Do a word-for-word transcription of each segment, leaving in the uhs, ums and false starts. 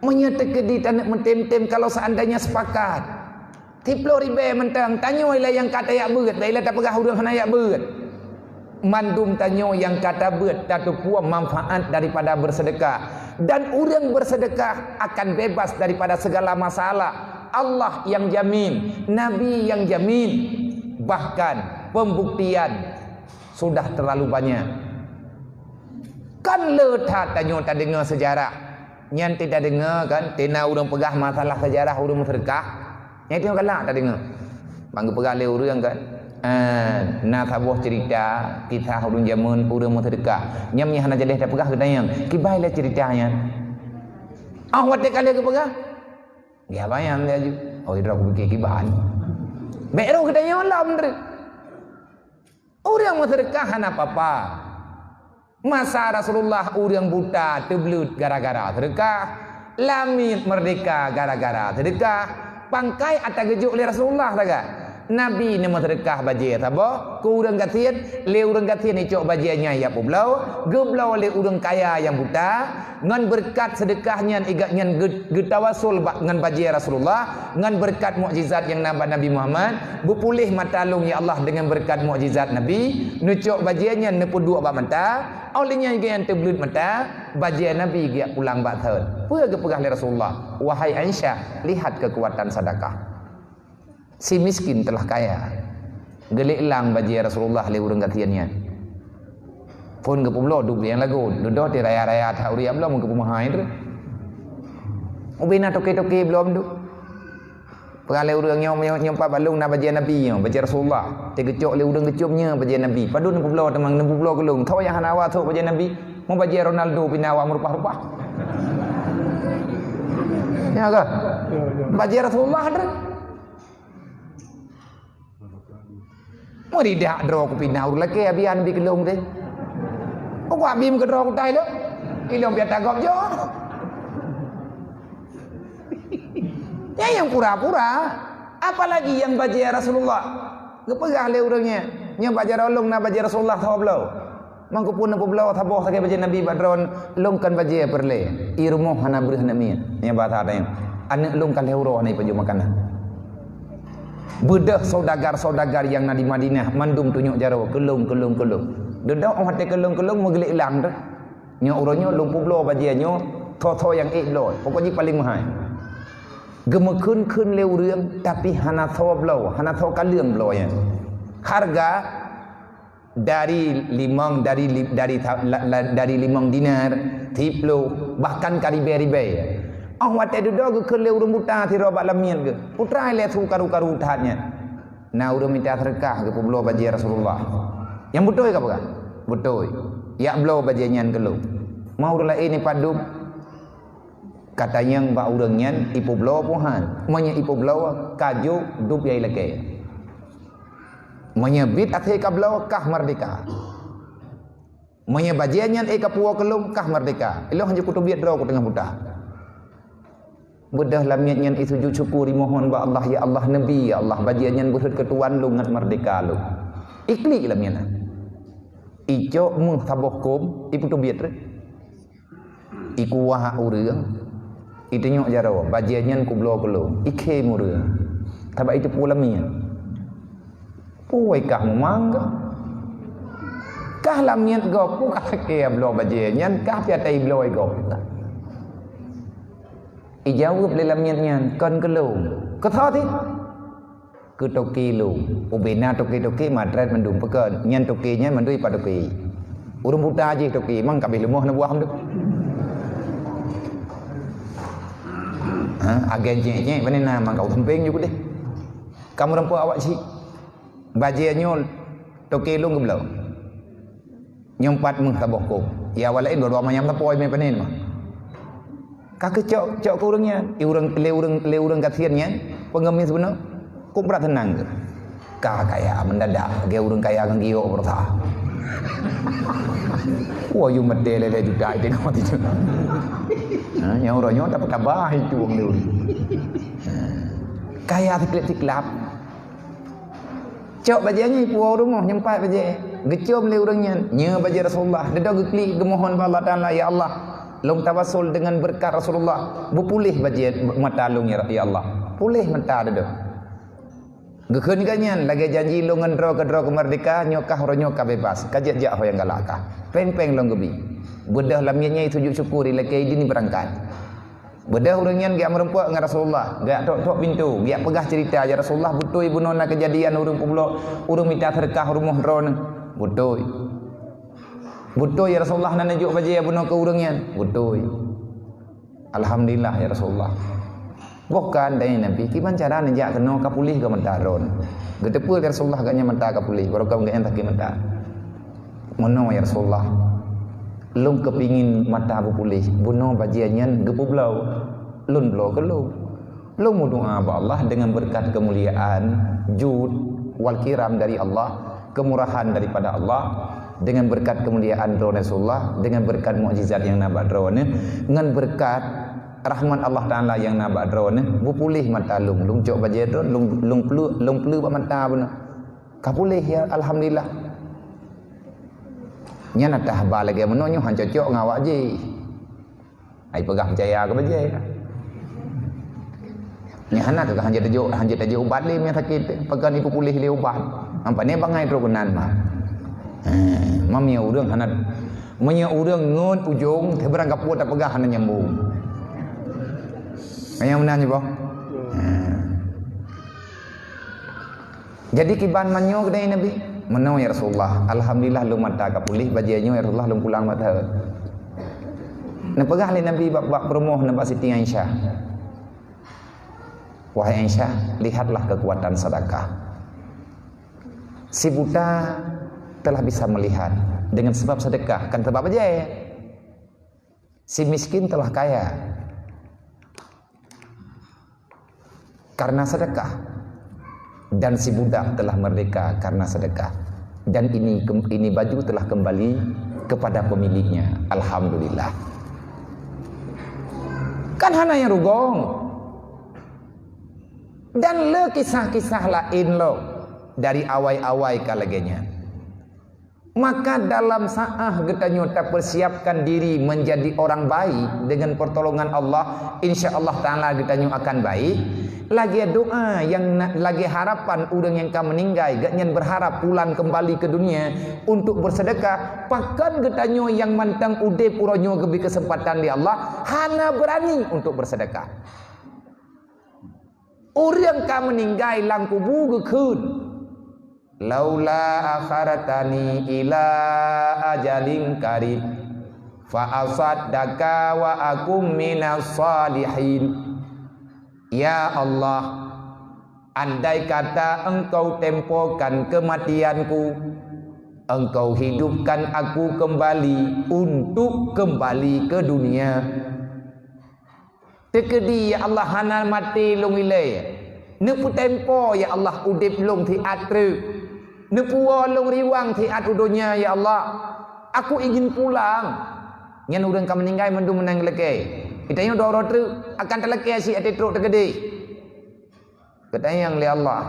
Meunyoe teukeudi taneuk meutem-tem, kalau seandainya sepakat, siplôh ribèe mantong, tanyoe ilèe nyang ka tayak beuet, bèk ilèe tapeugah ureueng hana yak beuet. Mandum tanyoe nyang ka tabeuet tateupeue manfaat daripada bersedekah. Dan ureueng bersedekah akan bebas daripada segala masalah. Allah yang jamin, Nabi yang jamin. Bahkan pembuktian sudah terlalu banyak. Kan le that tanyoe tadeungoe seujarah. Nyan tadeungoe kan, teuh na ureueng peugah masalah seujarah ureueng meuseudeukah. Nyan tanyoe galak tadeungoe. Ban geupeugah lé ureueng kan, "Ah, na saboh ceurita kisah ulôn jameun ureueng meuseudeukah." Nyan meunyo hana jadeh tapeugah geutanyoe, kiban lé ceurita nyan. Ah, watèe ka lheueh geupeugah, geubayang laju. Oh, droe kupike kiban. Bèk roh geutanyoe lom treuk. Ureueng meuseudeukah hana papa. Masa Rasulullah ureueng buta teubleuet gara-gara seudeukah. Lamiet meurdeka gara-gara seudeukah. Pangkai ata geujok lé Rasulullah sagai. Nabi neumeuseudeukah bajèe saboh keu ureueng gasien, lé ureueng gasien icok bajèe nyan ijak peubloe, geubloe lé ureueng kaya nyang buta, ngon beureukat seudeukah nyan igat nyan geu-, geutawasul bak ngon bajèe Rasulullah, ngon beureukat mukjizat nyang na bak Nabi Muhammad, beupuléh mata lôn ya Allah deungon beureukat mukjizat Nabi, neucok bajèe nyan neupeuduek bak mata, óh lheueh nyan geuh nyan teubleuet mata, bajèe Nabi geujak pulang bak thôn. Peue geupeugah lé Rasulullah, "Wahai Aisyah, lihat kekuatan sedekah." Si miskin telah kaya. Geulék lang bajèe Rasulullah lé ureueng gasien nyan. Phôn geupeubloe duek nyang lagoe, dudoe di raya-raya that ureueng bloe meugeupeumaha treuk. Ubé na toke-toke bloe duek. Peugah lé ureueng nyoe, nyoe, nyoe pat bak lôn na bajèe Nabi nyoe, bajèe Rasulullah. Teuh geucok lé ureueng geucom nyoe bajèe Nabi. Padub neupeubloe teuma, neupeubloe keu lôn. Tho nyang hana awak sôk bajèe Nabi. Meu bajèe Ronaldo pih na awak meureupah-reupah. Ya ka? Bajèe Rasulullah treuk. Meuridah droe kupinah ureueng lakèe, abi han bi keulong teuh. Oh, ku abi meukeudroe kutai lom. Ilong biasa gob jok. Nyan nyang pura-pura. Apalagi nyang bajèe Rasulullah. Geupeugah lé ureueng nyan, "Nyoe bajèe droe lôn na bajèe Rasulullah saboh bloe." Mangkeupeue neupeubloe saboh sagai bajèe Nabi bak droen, lôn kon bajèe peureulèe. I rumoh hana breueh aneuk miet. Nyan bahasa tanyoe. Aneuk lôn ka lhèe uroe hana ipajoh makanan. Beudôh saudagar-saudagar nyang na di Madinah mandum tunyok jaroe, "Keu lôn, keu lôn, keu lôn." Dudoe óh watèe keu lôn, keu lôn meugeulék lang treuk. Nyoe uroe nyoe lôn peubloe bajèe nyoe, tho-tho nyang ék bloe. Pokok jih paleng meuhai. Geumeukheun-kheun lé ureueng, tapi hana tho bloe, hana tho kaleueng bloe nyan. Hareuga dari limong, dari li-, dari tha-, la-, la-, dari limong dinar, siplôh, bahkan ka ribèe-ribèe. Óh watèe dudoe geukheun lé ureueng buta sidroe bak lamiet geuh, "Peue treuk lé su karu-karu that nyan?" "Na ureueng mita seudeukah geupeubloe bajèe Rasulullah." "Nyang beutôi ka peugah?" "Beutôi." "Jak bloe bajèe nyan keu lôn." "Ma ureueng laén ipadub?" Ka tanyong bak ureueng nyan ipeubloe peue han. Meunyoe ipeubloe, ka jok dub nyang ilakèe. Meunyoe biet até ka bloe, kah meurdeka. Meunyoe bajèe nyan ék kapuwoe keu lôn, kah meurdeka. Ilôn hanjeuet kuteubiet droe ku teungoh buta. Beudôh lamiet nyan isujud syukur, imohon bak Allah, "Ya Allah, neubi, ya Allah, bajèe nyan beuheuet keu tuan lôn ngat meurdeka lôn." Iklik lamiet nyan. Icok méuh saboh kôm, ipeuteubiet treuk. Ikuwah ureueng, itunyok jaroe, "Bajèe nyan kubloe keu lôn." Ikhém ureueng. Sabab iteupeue lamiet. Peue kah mumang kah? Kah lamiet gob, peue kah lakèe bloe bajèe nyan, kah pih ata ibloe gob. Ijaweueb lé lamiet nyan, "Kon keu lôn." "Keu soe cit?" "Keu toke lôn." Ubé na toke-toke matrat mandum peukon. Nyan toke nyan mandum ipat toke. Ureueng buta jih toke, mang kabéh leumoh neubuah mandum. Ha, agen cék-cék, pane na mang kau sempeng ju keudeh. Kamoe rampoh awak cit. Bajèe nyoe toke lôn geubloe. Nyoe pat méuh saboh kôm. Ya, awak laén dua-dua manyam sapoe mé panen mah. Ka keucok, cok keu ureueng nyan. I ureueng, lé ureueng, lé ureueng gasien nyan, peungemis bunoe. Kok brat seunang keu. Ka kaya mendadak, lagèe ureueng kaya ngon giok beurasa. Wah, yue meudeh lé lhèe juta iteuka mati tu. Ha, nyang uroe nyoe dapat tabah itu wong lé ureueng. Ha. Kaya siklab-siklab. Cok bajèe nyan ipuwoe u rumoh, nyoe pat bajèe. Geucom lé ureueng nyan, nyoe bajèe Rasulullah. Dudoe geuklik geumohon bak Allah Taala, "Ya Allah, Lôn tawasul deungon beureukat Rasulullah, beupuléh bajée mata lôn, ya, ya Allah. Puléh mata dudoe. Geukheun geuh nyan, lagée janji lôn ngon droe keudroe keumeurdehka, nyoe kah uroe nyoe ka beubaih, ka jeuet jak ho nyang galak kah. Péng-péng lôn geubi. Beudôh lam miet nyan sujud syukur, ilakée idin beurangkat. Beudôh ureuëng nyan geujak meurumpok ngon Rasulullah, geujak tok-tok pintoe, geujak peugah ceurita, "Ya Rasulullah, beutôi bunoe na keujadian ureuëng peubloe, ureuëng mita seudeukah rumoh droeneuh?" "Beutôi." "Beutôi, ya Rasulullah, na neujok bajée bunoe keu ureuëng nyan?" "Beutôi." "Alhamdulillah, ya Rasulullah." Boh ka, tanyong Nabi, "Kiban cara neujak keunoe ka puléh keu mata droeneuh?" Geuteupeue lé Rasulullah gobnyan mata ka puléh, barô ka gobnyan sakét mata. "Meunoe, ya Rasulullah, lôn keupingin mata beupuléh, bunoe bajée nyan geupeubloe, lôn bloe keu lôn. Lôn meudoá bak Allah deungon beureukat keumuliaan, jud, wal kiram dari Allah, keumurahan daripada Allah, deungon beureukat keumuliaan droeneuh Rasulullah, deungon beureukat mukjizat nyang na bak droeneuh, ngon beureukat rahmat Allah Taala nyang na bak droeneuh, beupuléh mata lôn, lôn cok bajée droeneuh, lôn, lôn peuleuek, lôn peuleuek bak mata bunoe. Ka puléh, ya, alhamdulillah." Nyan ata haba lagée meunoe nyoe han cocok ngon awak jih. Ai peugah peucaya keu bajée. Nyan hana keu han jeuet tajok, han jeuet tajok ubat lé meunyo sakét, peugah ni puléh lé ubat. Nampak ni bangai trok keunan mah. Ha, meunyo ureuëng hana, meunyo ureuëng ngon ujong, seberang kapur tapeugah hana nyambung. Nyang meunan nyoe boh. Ha. Jadi kiban meunyoe keunan Nabi, "Meunoe ya Rasulullah, alhamdulillah lôn mata ka puléh, bajée nyoe ya Rasulullah lôn pulang mata." Neupeugah lé Nabi bak, bak peurumoh neuh bak Siti Aisyah, "Wahai Aisyah, lihatlah kekuatan sedekah. Si buta telah bisa melihat dengan sebab sedekah, kan sebab bajée. Si miskin telah kaya karena sedekah, dan si budak telah merdeka karena sedekah, dan ini, ini baju telah kembali kepada pemiliknya. Alhamdulillah." Kan hana nyang rugong. Dan le kisah-kisah laén lom dari awai-awai ka lagée nyan. Maka dalam saát geutanyoe tapersiapkan diri menjadi orang baik dengan pertolongan Allah, insya Allah Taala geutanyoe akan baik. Lagée doa nyang na, lagée harapan ureuëng nyang ka meuninggai, gobnyan berharap pulang kembali ke dunia untuk bersedekah. Pakon geutanyoe nyang mantong udeb uroe nyoe geubri keuseumpatan lé Allah, hana beurani untuk bersedekah. Ureuëng ka meuninggai lam kubu geukheun, "Laula akhartani ila ajalin qarib, fa asaddaqa wa akum minas salihin." Ya Allah, andai kata Engkau tempokan kematianku, Engkau hidupkan aku kembali untuk kembali ke dunia. Teukeudi, ya Allah, hana maté lôn ilée. Neupeutempo, ya Allah, udeb lôn siat treuk. Neupeuwoe lôn riwang siat u donya, ya Allah. Aku ingin pulang. Nyan ureuëng ka meuninggai mandum meunan geulakée. Geutanyoe dua uroe treuk akan talakée siat trok teukeudi. Geutanyong lé Allah,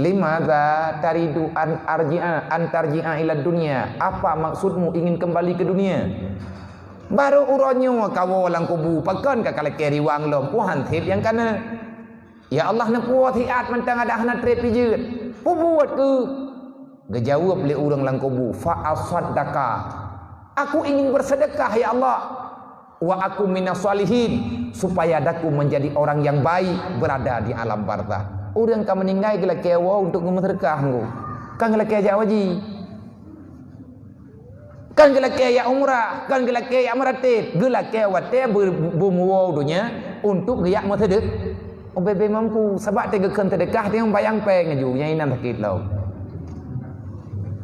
"Limadza turidu an arji'a, an tarji'a ilad dunya?" Apa maksudmu ingin kembali ke dunia? Barô uroe nyoe kawoe lam kubu, pakon ka kalakée riwang lom, peue han seb nyang kana? Ya Allah, neupeuwoe siat mantong adak hana treb pijeuet. Peubuet keuh. Geujaweueb lé ureuëng lam kubu, "Fa asaddaqa." Aku ingin bersedekah, ya Allah. "Wa aku minas salihin," supaya daku menjadi orang yang baik berada di alam barzakh. Ureuëng ka meuninggai geulakée woe untuk geumeuseudeukah ngku. Kan geulakée jak haji. Kan geulakée jak umrah, kan geulakée jak meuratéb, geulakée watée beu-, beumeuwoe donya untuk geujak meuseudek. Ubé-bé mampu, sabab teugeukheun seudeukah teuh bayang péng laju, nyang inan sakét lom.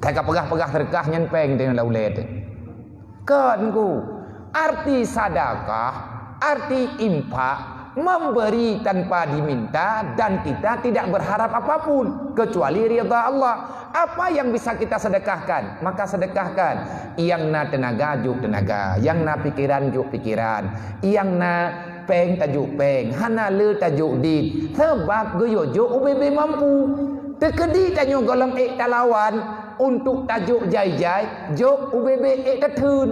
Ka peugah-peugah seudeukah nyan péng teuh lam ulée teuh. Kon ku, arti sadakah, arti infak, memberi tanpa diminta dan kita tidak berharap apapun kecuali ridha Allah. Apa yang bisa kita sedekahkan, maka sedekahkan. Nyang na teunaga, jok teunaga. Nyang na pikeran, jok pikeran. Nyang na péng, tajok péng. Hana le tajok dit. Sabab geuyue jok ubé-bé mampu. Teukeudi tanyoe gohlom ék talawan untuk tajok jai-jai, jok ubé-bé ék tatheun.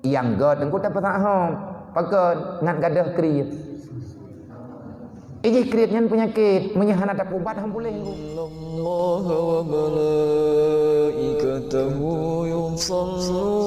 Nyang gét teungku tapeusaho, pakon ngat gadôh kriet. Ijih kriet nyan peunyakét, meunyoe hana tapeuubat han puléh teungku. الله وملائكته يصلون